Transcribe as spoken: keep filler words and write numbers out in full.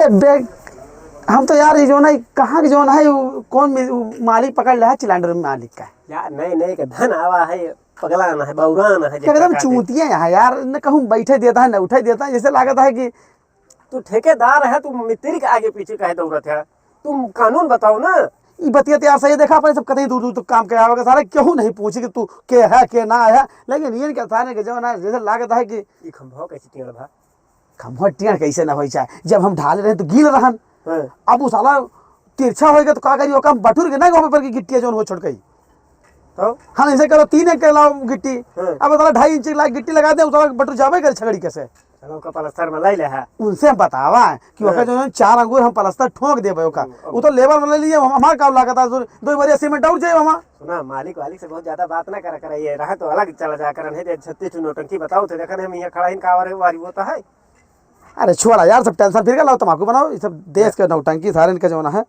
ए बे, हम तो यार, ये जौन है, कहाँ के जौन है, वो कौन मि-, वो मालिक पकड़ ले है, सिलेंडर मालिक का। यार, नहीं, नहीं, के धन आवा है, पगला ना है, बौरा ना है, एकदम जेकरा कहते। चूतिया यहाँ यार, न कहूँ बैठे देता है, न उठे देता है, जैसे लागत है कि तू ठेकेदार है, तू मिस्त्री के आगे पीछे काहे दौड़त है? तुम कानून बताओ ना। ई बतिया तो यार सही है, देखा, अपने सब कतई दूर दूर तक काम के आवेगा, सारे केहू नहीं पूछे कि तू के है, के ना है, लेकिन ये क्या सारे के जौन है, जैसे लागत है कि ई खंभवा कैसे टेढ़ बा? खंभवा टेढ़ कैसे ना होई चाहे, जब हम ढाले रहे तो गील रहन। हाँ। अब उ साला तिरछा होएगा तो का करी, ओका हम बटुर के ना, ओपे पर की गिट्टिया जौन हो छोटकई। तो? हाँ, ऐसे करो, तीन एक के लाओ गिट्टी। हाँ। अब साला ढाई इंच के ला गिट्टी लगा दे, उ साला बटुर जाबे करे छगड़ी कैसे? चलो, ओका पलस्तर में ले ले है। उनसे हम बतावा कि ओका हाँ। जौन चार अंगुर हम पलस्तर ठोक देबे ओका। हम्म, अब उ तो लेबर में ले लिए, हम, हमार काम लागत है, दो, दो बोरिया सीमेंट और जाए हमार। सुना, मालिक वालिक से बहुत ज्यादा बात ना करा, करा, ये रहा तो अलग चला जा करन है, जे छत्तीस ठो नौटंकी बताओ थे, देखन हम यहाँ खड़ा ही कावर है, वारी वो तो है। अरे छोड़ा यार, सब टेंशन फिर के लाओ, तमाकू बनाओ, ये सब देश के नौटंकी सारे इनके जौन है।